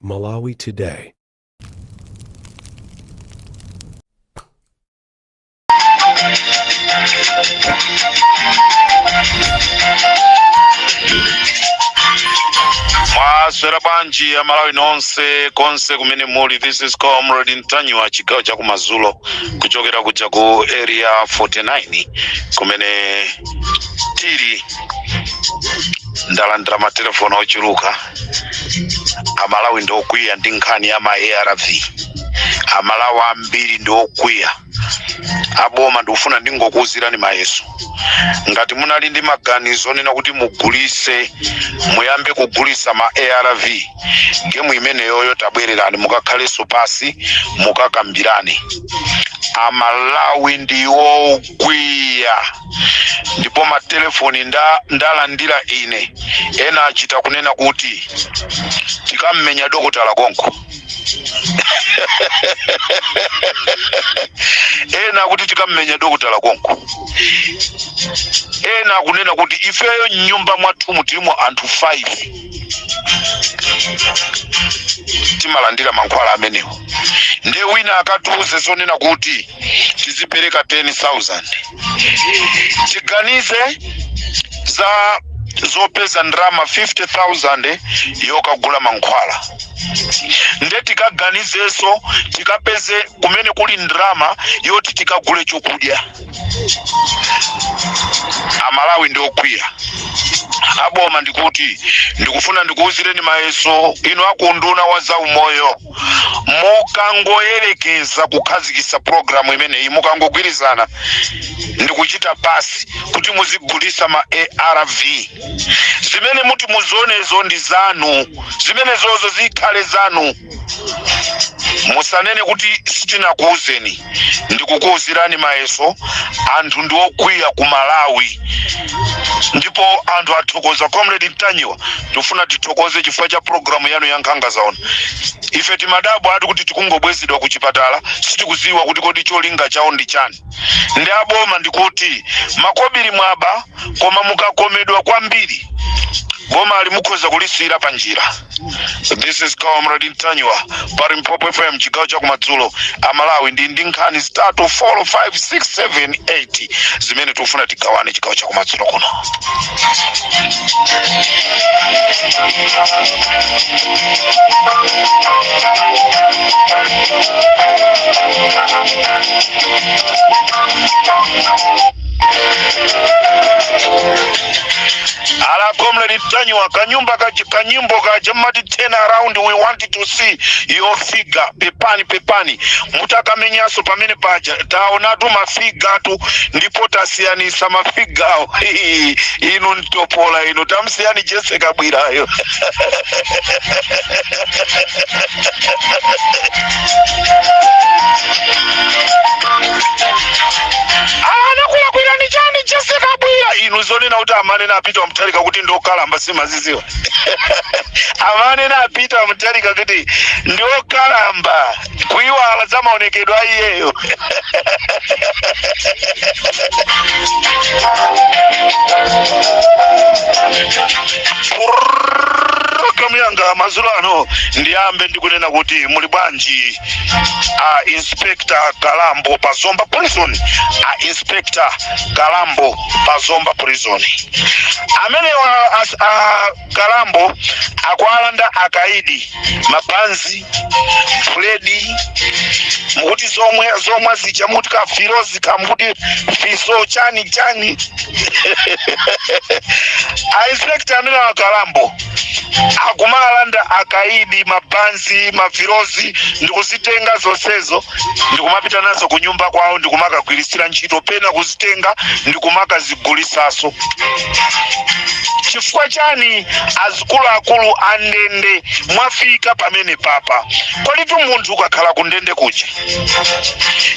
Malawi Today. Mwaswera bwanji Amalawi nonse konse kumene muli? This is Comrade Ntanyiwa, chigawo cha kumadzulo, kuchokera kuja ku Area 49 kumene tili. Ndalandira matelefoni ochuluka. Amalawi ndi okwiya ndi nkhani ya ma ARV. Amalawi ambiri ndi okwiya. Aboma, ndikufuna ndingokuwuzirani mayeso. Ngati munali ndi maganizo onena kuti mugulise, muyambe kugulisa ma ARV, gemu imeneyoyo tabwererani, mukakhalenso pasi, mukakambirane. Amalawi ndi okwiya, ndipo matelefoni ndalandira ine, ena achita kunena kuti tikammenya dokotala konko, ena akuti tikammenya dokotala konko, ena akunena kuti ifeyo mnyumba mwathumu tilimo anthu 5, timalandira mankhwala amenewo. Ndiye wina akatiuze zonena kuti tizipereka 10,000, tiganize za zopeza ndalama 50,000 yokagula mankhwala. Nde tikaganizenso tikapeze kumene kuli ndalama yoti tikagule chokudya. Amalawi ndi okwiya. Aboma, ndikuti ndikufuna ndikuwuzireni mayeso, inu akunduna wa zaumoyo, mukangoyerekeza kukhazikitsa programu imeneyi, mukangogwirizana ndikuchita pasi kuti muzigulisa ma ARV, zimene muti muzionezo ndi zanu, zimenezozo zikhale zanu. Musanene kuti sitinakuuzeni. Ndikukuuzirani mayeso, anthu ndi okwiya ku Malawi, ndipo anthu athokoza. Comrade Ntanyiwa, tifuna tithokoze chifukwa cha programu yanu ya Nkhanga Zaona. Ife timadabwa ati kuti tikungobwezedwa ku chipatala, sitikuziwa kuti kodi cholinga chawo ndi chani. Ndi aboma, ndikuti makobiri mwaba, koma mukakomedwa kwambiri boma limukhoza kulisiyira pa njira. This is Comrade Ntanyiwa pa Limpopo FM, chigawo cha kumadzulo. Amalawi, ndi nkhani zitatu, 4, 5, 6, 7, 8 zimene tikufuna tigawane chigawo cha kumadzulo kuno. Ala Comrade Ntanyiwa, kanyumba kanyimbo kaja mmati "Turn around, we want to see your figure." Pepani, pepani, mutakamenyanso pamene paja taonatu mafigatu, ndipo tasiyanisa mafigawo. Inu mtopola inu, tamsiyani Jessie Kabwirayo. Anakulakwirani chani Jessie Kabwira inu? Zonena kuti amanena a Peter Mutharika kuti ndiokalamba simaziziwa? Amanena a Peter Mutharika kuti ndiokalamba, kuiwala za maonekedwe a iyeyo. Programu yanga madzulo ano ndiyambe ndikunena kuti muli bwanji a Inspector Kalambo pa Zomba Prison? A Inspector Kalambo pa Zomba Prison amenewa, a Kalambo akualanda akaidi mabanzi, buledi, mukuti zomwe zomwe zija mukuti kafirozi, kamukuti fiso chani chani. A inspector amene a Kalambo akumalanda akaidi mabanzi, mafirozi, ndikuzitenga zonsezo ndikumapita nazo kunyumba kwawo ndikumakagwiritsira ntchito, pena kuzitenga ndikumakazigulisaso. Chifukwa chani azikuluakulu a ndende mwafika pamene papa? Koditu munthu ukakhala ku ndende kuja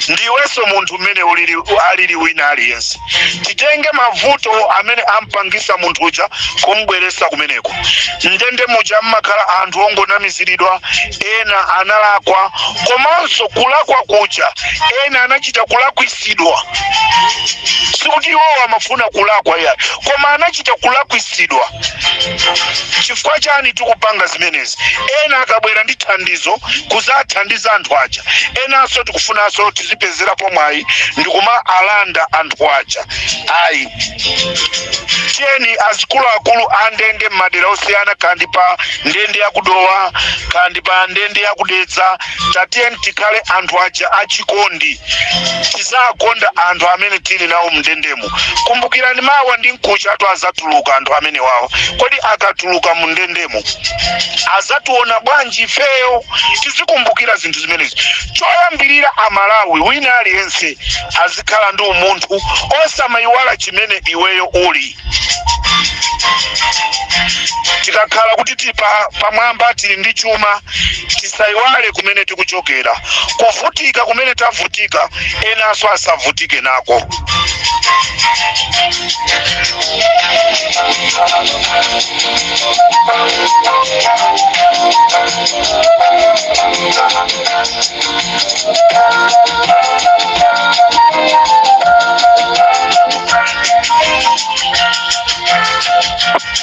ndiwenso munthu mmene ulili alili wina aliyense. Titenge mavuto amene ampangisa munthu uja kumbweresa kumeneko. Ndende muja mmakhala anthu ongonamiziridwa, ena analakwa, komanso kulakwa kuja ena anachita kulakwisidwa, sikuti iwowo amafuna kulakwa. Osalakwa iyayi, koma anachita kulakwisidwa. Chifukwa chani tikupanga zimenezi? Ena akabwera ndi thandizo kuzathandiza anthu aja, enanso tikufunanso tizipezerapo mwayi ndikuma alanda anthu aja. Ayi, tiyeni azikuluakulu a ndende m'madera osiyana, kandi pa ndende yakudowa, kandi pa ndende yakudedza, tatiyeni tikhale anthu aja achikondi, tizakonda anthu amene tili nawo mndendemo. Kumbukirani, mawa ndi mkuchatu azatuluka anthu amene wawo. Kodi akatuluka mu ndendemo azationa bwanji ifeyo? Tizikumbukira zinthu zimenezi. Choyambirira, Amalawi, wina aliyense azikhala ndi umunthu, osamayiwala chimene iweyo uli. Tikakhala kuti tili pamwamba, tili ndi chuma, tisayiwale kumene tikuchokera, kuvutika kumene tavutika, enanso asavutike nako.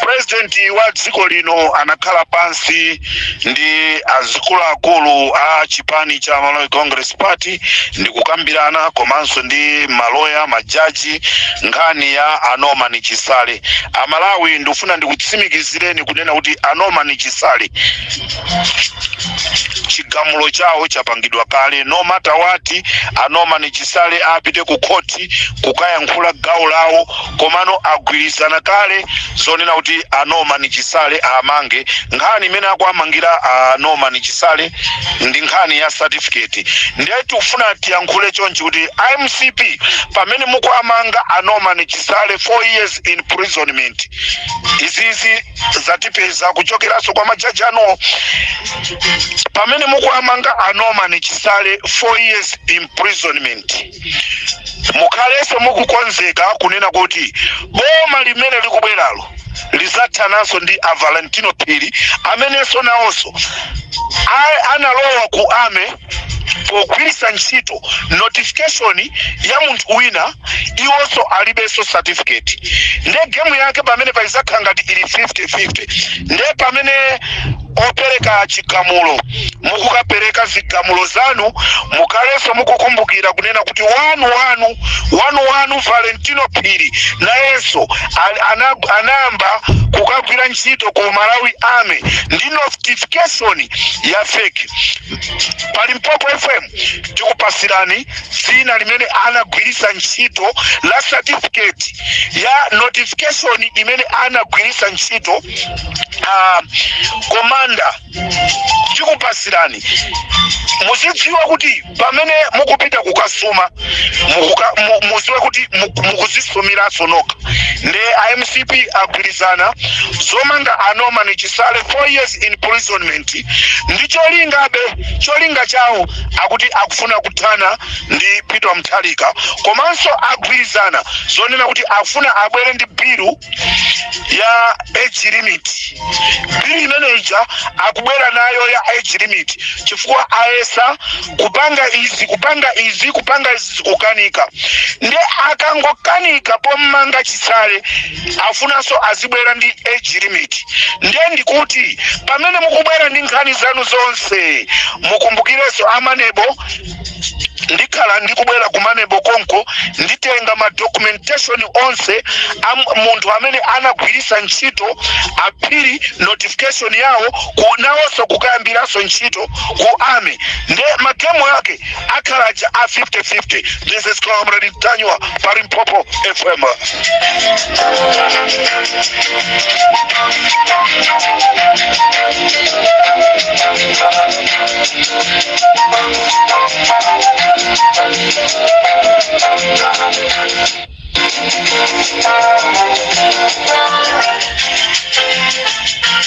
President wa dziko lino anakhala pansi ndi azikuluakulu a chipani cha Malawi Congress Party ndi kukambirana, komanso ndi maloya, majaji, nkhani ya a Norman Chisale. Amalawi, ndikufuna ndikutsimikizireni kunena kuti a Norman Chisale chigamulo chawo chapangidwa kale. No matter what, a Norman Chisale apite ku khoti kukayankhula gawo lawo, komano agwirizana kale zonena kuti a Norman Chisale amange. Nkhani imene akuamangira a Norman Chisale ndi nkhani ya certificate. Ndiye tikufuna tiyankhule chonchi kuti iMCP, pamene mukuamanga a Norman Chisale 4 years imprisonment, izizi zatipeza kuchokeranso kwa majaji anuwo, pamene mukuamanga a Norman Chisale 4 years imprisonment, mukhalenso mukukonzeka kunena kuti boma limene likubweralo lizathananso ndi a Valentino Phiri, amenenso nawonso analowa ku army pogwiritsa ntchito notification ya munthu wina, iwonso alibenso certificate. Nde game yake pamene paizakhala ngati ili 50-50. Nde pamene opereka chigamulo mukukapereka zigamulo zanu, mukhalenso mukukumbukira kunena kuti wanu wanu wanu wanu Valentino Phiri nayenso anayamba kukagwira ntchito ku Malawi Army ndi notification ya fake. Pa Limpopo FM tikupasirani dzina limene anagwiritsa ntchito la certificate ya notification imene anagwiritsa ntchito commander. Tikupasirani, muzidziwa kuti pamene mukupita kukasuma, muziwe kuti mukuzisumiranso nokha. Nde iMCP agwirizana zomanga a Norman Chisale 4 years imprisonment ndi cholingabe, cholinga chawo akuti akufuna kuthana ndi Peter Mutharika, komanso agwirizana zonena kuti akufuna abwere ndi bill ya age limit. Bill imene ija akubwera nayo ya age limit chifukwa ayesa kupanga izi, kupanga izi, kupanga izi, zikukanika. Nde akangokanika pomanga Chisale, afunanso azibwera ndi age limit. Nde ndikuti pamene mukubwera ndi nkhani zanu zonse, mukumbukirenso a MANEB. Ndikhala ndikubwera ku MANEB konko, nditenga ma documentation onse a munthu amene anagwiritsa ntchito aphiri notification yawo ku nawonso kukayambiranso ntchito ku army. Nde ma game yake akhala aja a 50-50. This is Comrade Ntanyiwa pa Limpopo FM.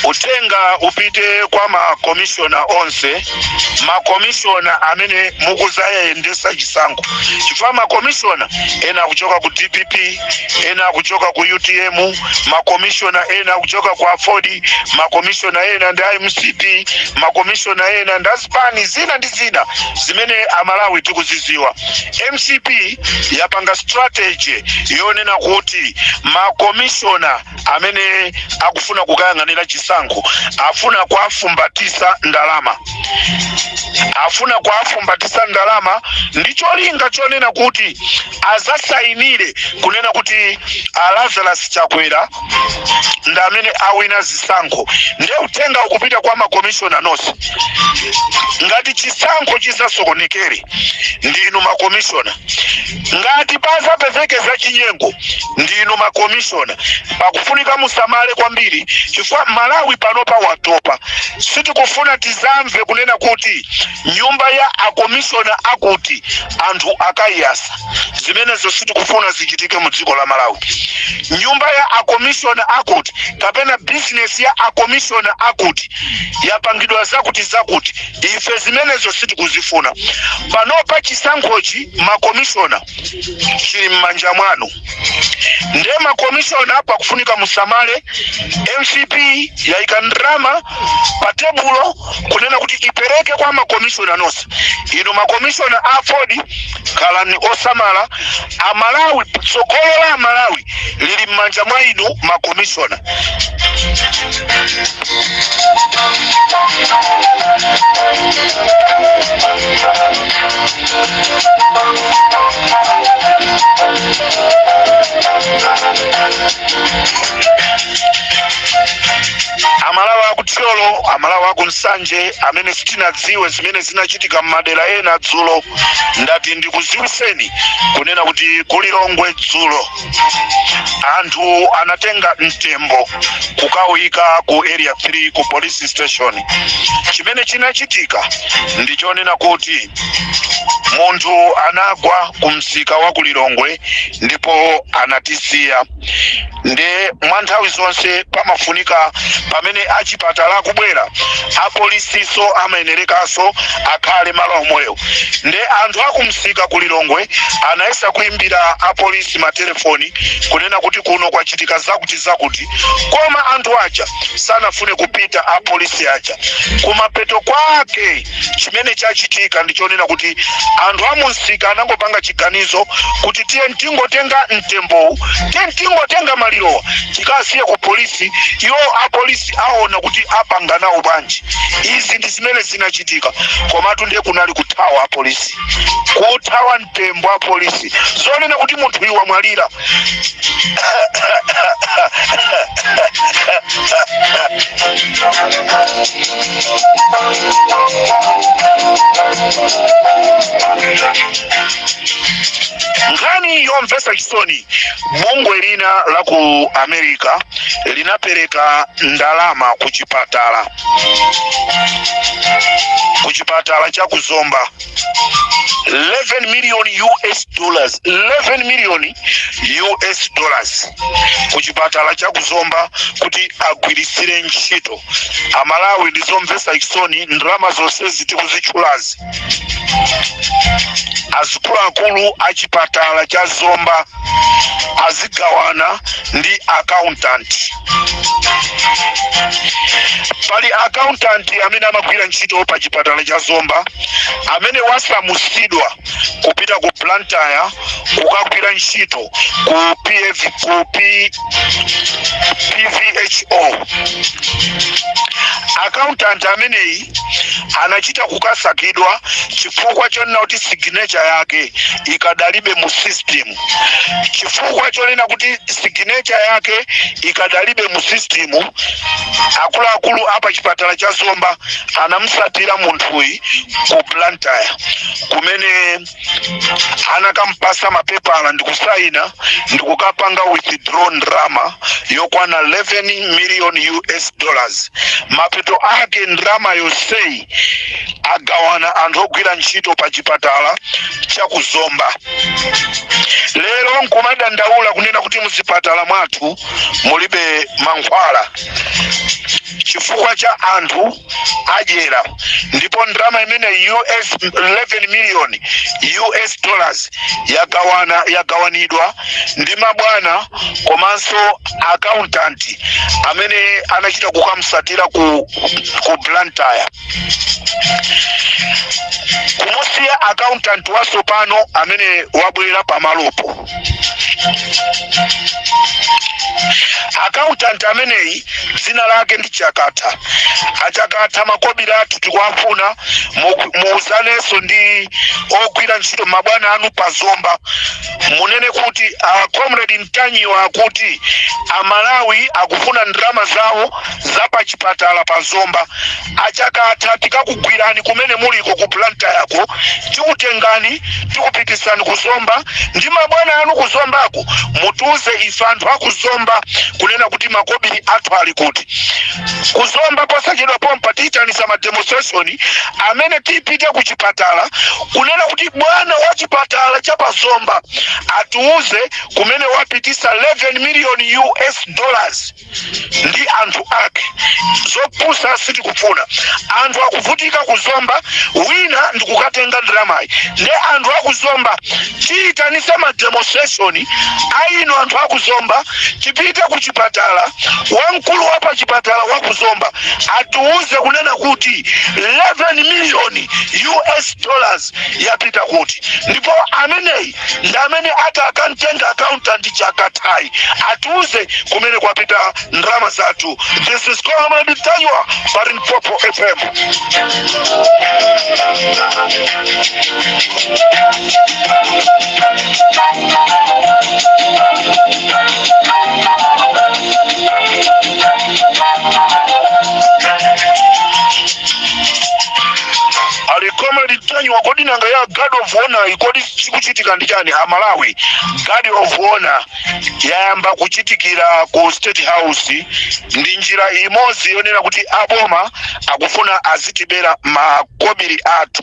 Uthenga Uthenga upite kwa makomishona onse, makomishona amene mukuzayendesa chisankho, chifukwa makomishona ena akuchoka ku DPP, ena akuchoka ku UTM, makomishona ena akuchoka ku AFORD, makomishona ena ndi MCP, makomishona ena ndi azipani zina ndi zina zimene Amalawi tikuziziwa. MCP yapanga strategy yonena kuti makomishona amene akufuna kukayang'anira chisankho afuna kuafumbatisa ndalama, afuna kuafumbatisa ndalama ndi cholinga chonena kuti azasayinire kunena kuti a Lazarus Chakwera ndi amene awina zisankho. Nde uthenga ukupita kwa makomishona nonse: ngati chisankho chizasokonekere, ndinu makomishona. Ngati pazapezeke za chinyengo, ndinu makomishona. Pakufunika musamale kwambiri, chifukwa Malawi panopa watopa. Sitikufuna tizamve kunena kuti nyumba ya akomishona akuti anthu akayiyasa. Zimenezo sitikufuna zichitike mu dziko la Malawi. Nyumba ya akomishona akuti kapena bizinesi ya akomishona akuti yapangidwa zakuti zakuti, ife zimenezo sitikuzifuna. Panopa chisankhochi, makomishona, chili m'manja mwanu. Nde makomishona pakufunika musamale. MCP yayika ndalama pa tebulo kunena kuti ipereke kwa makomishona nonse. Inu makomishona a AFORD, khalani osamala. Amalawi, tsogolo la Amalawi lili m'manja mwa inu makomishona. Amalawi akuthyolo, Amalawi akunsanje amene sitinadziwe zimene zinachitika m'madera ena dzulo, ndati ndikuziwiseni kunena kuti kulilongwe dzulo anthu anatenga mtembo kukawuyika ku Area 3 ku police station. Chimene chinachitika ndichonena kuti munthu anagwa ku msika wa kulilongwe ndipo anatisiya. Nde mwa nthawi zonse pamafunika pamene achipatala akubwera, apolisiso amayenerekanso akhale malo omweyo. Nde anthu akumsika ku Lilongwe anayesa kuimbira apolisi matelefoni kunena kuti kuno kwachitika zakuti zakuti, koma anthu aja sanafune kupita, apolisi aja. Kumapeto kwake chimene chachitika ndichonena kuti anthu amunsika anangopanga chiganizo kuti tiye tingotenga mtembowu, tiye tingotenga malirowa, tikasiye ku polisi, iwo apolisi aona kuti apanga nawo bwanji. Izi ndi zimene zinachitika. Komatu ndiye kunali kuthawa apolisi, kuthawa mtembo apolisi, zonena kuti munthu uyu wamwalira. Nkhani yomvetsa chisoni, bungwe lina la ku America linapereka ndalama ku chipatala, ku chipatala cha ku Zomba, 11 million US dollars, 11 million US dollars ku chipatala cha ku Zomba kuti agwiritsire ntchito. Amalawi, ndizomvetsa chisoni. Ndalama zonsezi tikuzitchulazi, azikuluakulu a chipatala cha Zomba azigawana ndi accountant. Pali accountant amene amagwira ntchito pa chipatala cha Zomba amene wasamusidwa kupita ku Blantyre kukagwira ntchito ku PF, ku P, PVHO. Accountant ameneyi anachita kukasakidwa chifukwa chonena kuti signature yake ikadalibe mu system. Chifukwa chonena kuti signature yake ikadalibe mu system, akuluakulu apa chipatala cha Zomba anamusatira munthuyi ku Blantyre kumene anakampasa mapepala ndikusayina ndikukapanga withdraw ndrama yokwana 11 million US dollars. Mapeto ake ndrama yonseyi agawana anthu ogwira ntchito pa chipatala cha ku Zomba. Lero nkumadandaula kunena kuti muzipatala mwathu mulibe mankhwala. Chifukwa cha anthu adyera. Ndipo ndalama imene US 11 million US dollars yagawanidwa ndi mabwana komanso accountant amene anachita kukamsatira ku Blantyre, kumusiya accountant watsopano amene wabwera pamalopo. Accountant ameneyi dzina lake ndi Chakatha. Achakatha, makobiri athu tikuwafuna. Muuzanenso ndi ogwira ntchito, mabwana anu pazomba, munene kuti a Comrade Mtanyiwa akuti Amalawi akufuna ndalama zawo za pachipatala pa Zomba. Achakatha, tikakugwirani kumene muliko ku Blantyreko, tikutengani, tikupitisani ku Zomba ndi mabwana anu ku Zombako. Mutiuze ife anthu akuzomba kunena kuti makobiri athu ali kuti kuzomba. Posachedwa pompa tiyitanisa ma demonstration amene tipite ku chipatala kunena kuti bwana wa chipatala cha pazomba atiuze kumene wapitisa 11 million US dollars ndi anthu ake. Zopusa sitikufuna. Anthu akuvutika kuzomba, wina ndikukatenga ndalamayi. Nde anthu akuzomba, tiyitanise ma demonstration aino. Anthu akuzomba, tipite ku chipatala, wamkulu wa pa chipatala wa kuzomba atiuze kunena kuti 11 million US dollars yapita kuti, ndipo ameneyi ndi amene ati akamtenga accountant Chakathayi, atiuze kumene kwapita ndalama zathu. This is Comrade Mtanyiwa pa Limpopo FM. Ali Comrade Mtanyiwa. Kodi nanga ya guard of honor, kodi chikuchitika ndi chani, Amalawi? Guard of honor yayamba kuchitikira ku State House. Ndi njira imodzi yonena kuti aboma akufuna azitibera makobiri athu.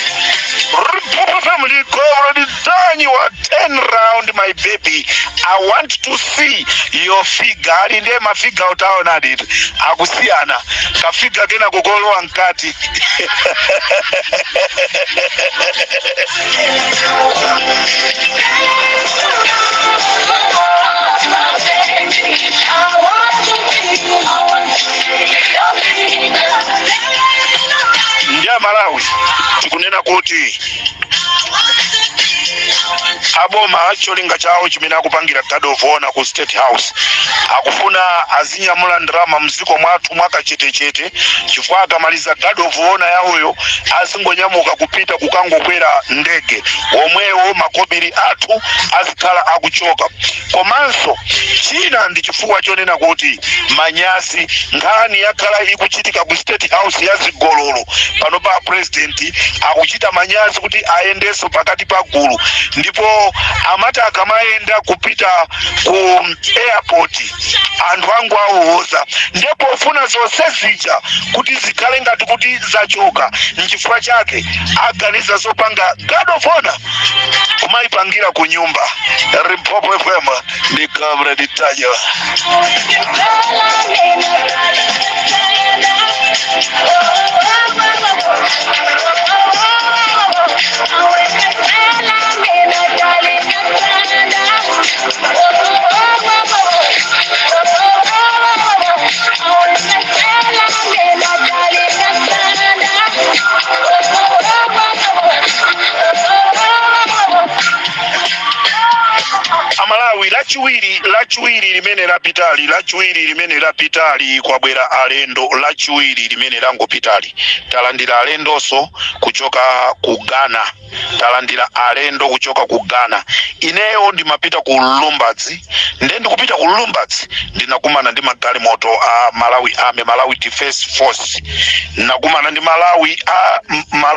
Limpopo Family, Comrade Mtanyiwa, turn round, my baby, I want to see your figure. Ali ndiye ma figure utaona aditu akusiyana, ka figure kena kukolowa mkati. Ndi Amalawi, tikunena kuti aboma cholinga chawo chimene akupangira guard of honor ku State House, akufuna azinyamula ndalama mdziko mwathu mwakachetechete, chifukwa akamaliza guard of honor yawoyo azingonyamuka kupita kukangokwera ndege, omwewo makobiri athu azikhala akuchoka. Komanso china ndi chifukwa chonena kuti manyazi, nkhani yakhala ikuchitika ku State House ya zigololo. Pano pa president akuchita manyazi kuti ayendenso pakati pa gulu, ndipo amati akamayenda kupita ku airport anthu angu awowoza. Ndipo pofuna zonse zija kuti zikhale ngati kuti zachoka, nchifukwa chake aganiza zopanga guard of honor kumayipangira ku nyumba. Limpopo FM, ndi Comrade Mtanyiwa. Amalawi, lachiwiri limene lapitali, lachiwiri limene lapitali, kwabwera alendo. Lachiwiri limene langopitali talandira alendonso kuchoka ku Ghana, talandira alendo kuchoka ku Ghana. Ineyo ndimapita ku Lumbadzi, nde ndikupita ku Lumbadzi ndinakumana ndi magalimoto a Malawi Army, Malawi Defense Force. Nakumana ndi Malawi a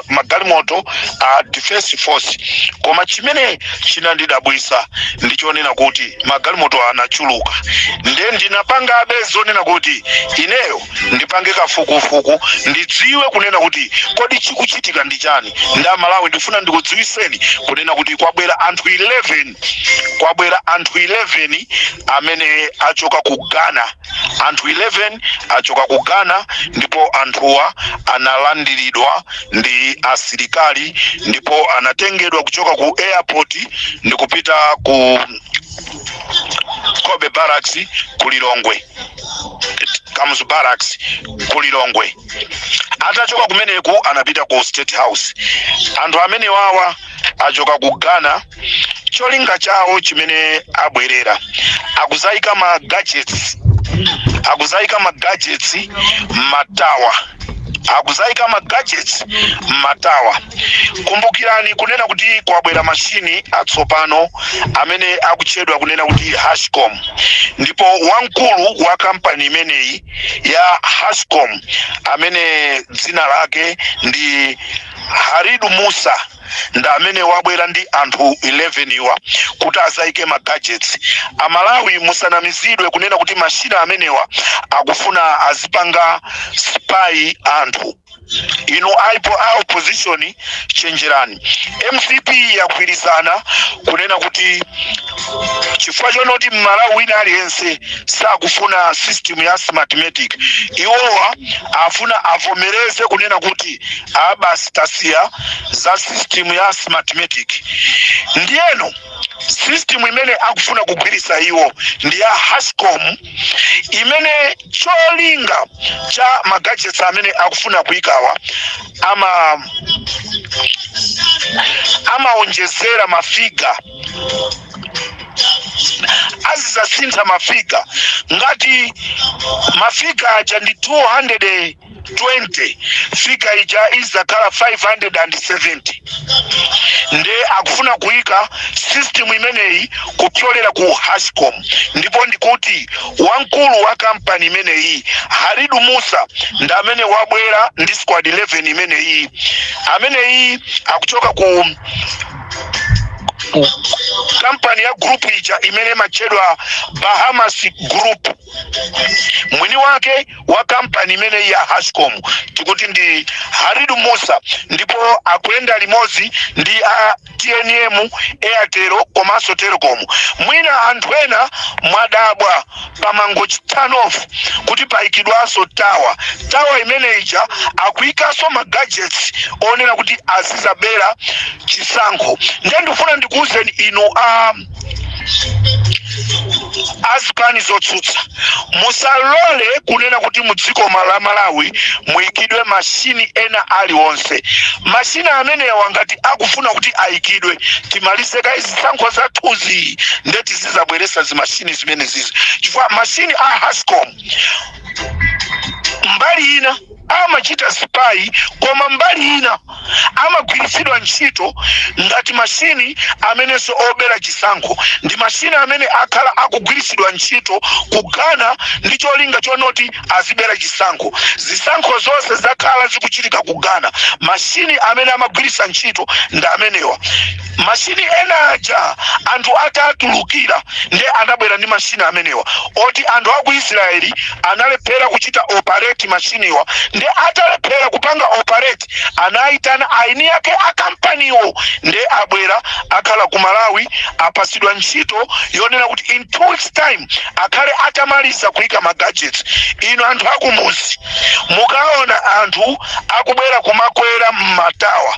magalimoto a Defense Force, koma chimene chinandidabwisa ndichonena kuti magalimoto anachuluka. Nde ndinapangabe zonena kuti ineyo ndipange kafukufuku, ndidziwe kunena kuti kodi chikuchitika ndi chani. Nda Malawi, ndifuna ndikudziwiseni kunena kuti kwabwera anthu 11, kwabwera anthu 11 amene achoka ku Ghana. Anthu 11 achoka ku Ghana, ndipo anthuwa analandiridwa ndi asilikali, ndipo anatengedwa kuchoka ku airport ndi kupita ku Kobe Barracks ku Lilongwe, Kamuzu Barracks ku Lilongwe. Atachoka kumeneku anapita ku State House. Anthu amene wawa achoka ku Ghana, cholinga chawo chimene abwerera akuzayika ma gadgets, akuzayika ma gadgets matower, akuzayika ma gadgets matower. Kumbukirani kunena kuti kwabwera mashini atsopano amene akutchedwa kunena kuti Hashcom, ndipo wamkulu wa kampani imeneyi ya Hashcom, amene dzina lake ndi Haridu Musa, ndi amene wabwera ndi anthu 11 iwa kuti azayike ma gadgets. Amalawi, musanamizidwe kunena kuti mashini amenewa akufuna azipanga spy anthu. Inu aipo a opposition, chenjerani. MCP yagwirizana kunena kuti chifukwa chonoti Mmalawi wina aliyense sakufuna system ya Smartmatic, iwowa afuna avomereze kunena kuti abasi, tasiya za system ya Smartmatic. Ndiyeno system imene akufuna kugwirisa iwo ndi ya Hashcom, imene cholinga cha magadgets amene akufuna kuyikawa amaonjezera mafigure, azizasintha mafigure. Ngati mafigure aja ndi 220, figure ija izakhala 570. Nde akufuna kuyika system imeneyi kupyolera ku Hashcom, ndipo ndikuti wamkulu wa kampani imeneyi, Haridu Musa, ndi amene wabwera ndi squad 11 imeneyi. Ameneyi akuchoka ku kampani ya group ija imene imatchedwa Bahamas Group. Mwini wake wa kampani imeneyi ya Hashcom tikuti ndi Haridu Musa, ndipo akuyenda limodzi ndi a TNM, Airtel komanso Telecom. Mwina anthu ena mwadabwa pamangochi turn off kuti payikidwanso tower. Tower imene ija akuyikanso ma gadgets onena kuti azizabera chisankho. Ndiye ndikufuna ndikuwuzeni inu a azipani zotsutsa, musalole kunena kuti mudziko la Malawi muyikidwe mashini ena aliwonse. Mashini amenewa ngati akufuna kuti ayikidwe, timalize kaye zisankho zathuzi, nde tizizabweresa zimashini zimene zizi, chifukwa mashini a Hashcom mbali ina amachita spy, koma mbali ina amagwiritsidwa ntchito ngati mashini amenenso obera chisankho. Ndi mashini amene akhala akugwiritsidwa ntchito ku Ghana ndi cholinga chonoti azibera chisankho. Zisankho zonse zakhala zikuchitika ku Ghana, mashini amene amagwiritsa ntchito ndi amenewa. Mashini ena aja anthu atatulukira, nde anabwera ndi mashini amenewa oti anthu aku Israeli analephera kuchita operate mashiniwa. Nde atalephera kupanga operate, anayitana aini ake a kampaniwo, nde abwera, akhala ku Malawi, apasidwa ntchito yonena kuti in 2 weeks time akhale atamaliza kuyika ma gadgets. Inu anthu akumuzi, mukaona anthu akubwera kumakwera mmatower,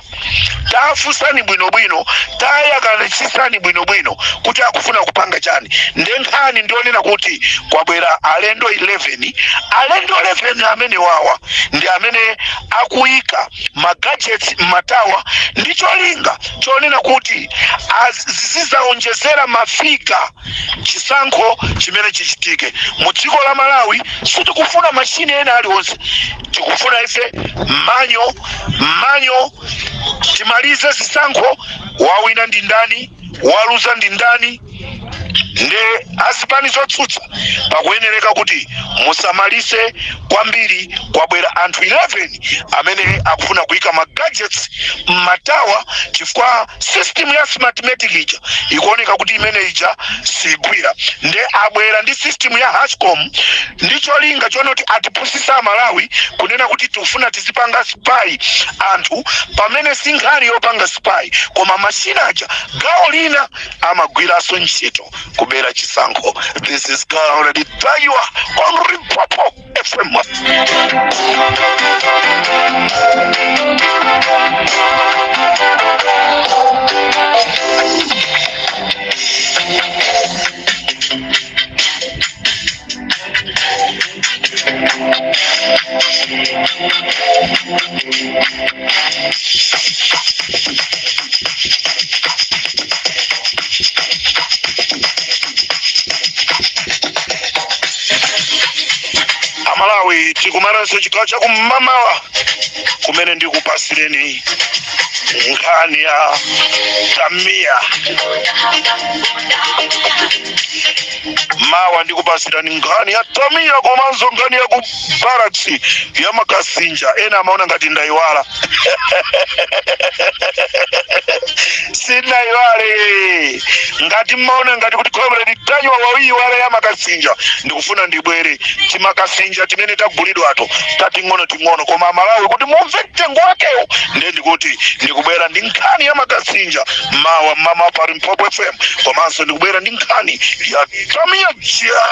tafunsani bwinobwino, tayang'anitsitsani bwinobwino kuti akufuna kupanga chani. Nde nkhani ndionena kuti kwabwera alendo 11. Alendo 11 amene wawa Ndi amene akuyika ma gadgets m'matawa ndi cholinga chonena kuti zizizaonjezera ma figure chisankho chimene chichitike mu dziko la Malawi. Sitikufuna mashini ena aliwonse, tikufuna ife manual manual, timalize zisankho, wawina ndi ndani, waluza ndi ndani. Nde azipani zotsutsa pakuyenereka kuti musamalise kwambiri. Kwabwera anthu 11 amene akufuna kuyika ma gadgets m'matawa chifukwa system ya Smartmatic ija ikuoneka kuti imene ija sigwira. Nde abwera ndi system ya Hashcom ndi cholinga chonoti atipusisa Amalawi kunena kuti tikufuna tizipanga spy anthu, pamene si nkhani yopanga spy, koma mashina aja gawo lina amagwiranso ntchito kubera chisankho. This is Comrade Ntanyiwa on Limpopo FM. Amalawi, tikumananso chigawo chakum'mamawa kumene ndikupasireni nkhani ya Tamia. Mawa ndikupasirani nkhani ya Tamia komanso nkhani ya ku barracks ya Makasinja. Ena amaona ngati ndayiwala. Sinayiwale. Ngati mmaona ngati kuti Comrade Ntanyiwa wayiwala ya Makasinja, ndikufuna ndibwere timakasinja timene tagulidwato tating'ono ting'ono, koma Amalawi kuti mumve mtengo wakewo. Ndiye ndikuti ndikubwera ndi nkhani ya Makasinja mawa mama pa Limpopo FM, komanso ndikubwera ndi nkhani ya Tamia Ja.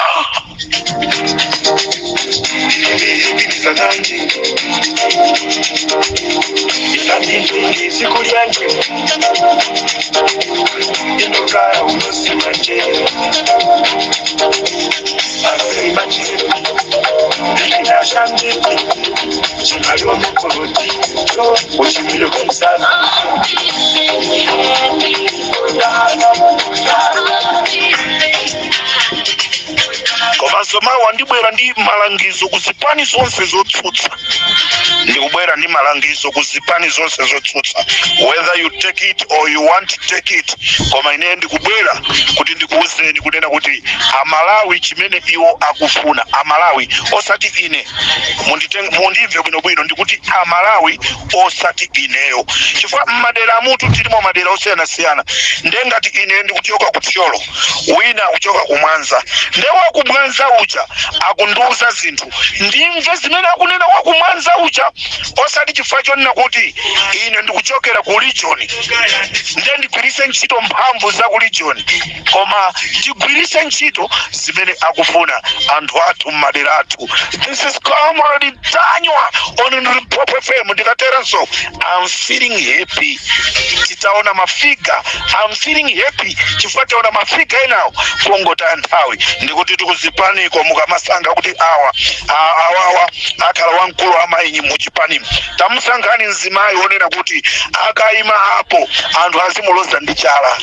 Komanso mawa ndibwera ndi malangizo ku zipani zonse zotsutsa. Ndikubwera ndi malangizo ku zipani zonse zotsutsa, whether you take it or you want to take it, koma ine ndikubwera kuti ndikuwuzeni kunena kuti Amalawi chimene iwo akufuna, Amalawi osati ine, mundimve bwinobwino, ndikuti Amalawi osati ineyo, chifukwa mmadera amutu tilimo madera osiyanasiyana. Nde ngati ine ndikuchoka ku Thyolo, wina akuchoka ku Mwanza, nde waku Mwanza uja akundiuza zinthu, ndimve zimene akunena waku Mwanza uja, osati chifukwa chonena kuti ine ndikuchokera ku region nde ndigwiritse ntchito mphamvu za ku region, koma tigwiritse ntchito zimene akufuna anthu athu mmadera athu. This is Comrade Ntanyiwa on Limpopo FM. Ndikaterenso, I'm feeling happy titaona ma figure. I'm feeling happy chifukwa taona ma figure enawo kungotaya nthawi. Ndikuti tikuzipaniko, mukamasankha kuti awa awawa akhala wamkulu amayi muchipanimu, tamusankhani mzimayi wonena kuti akayima apo anthu azimuloza ndi chala.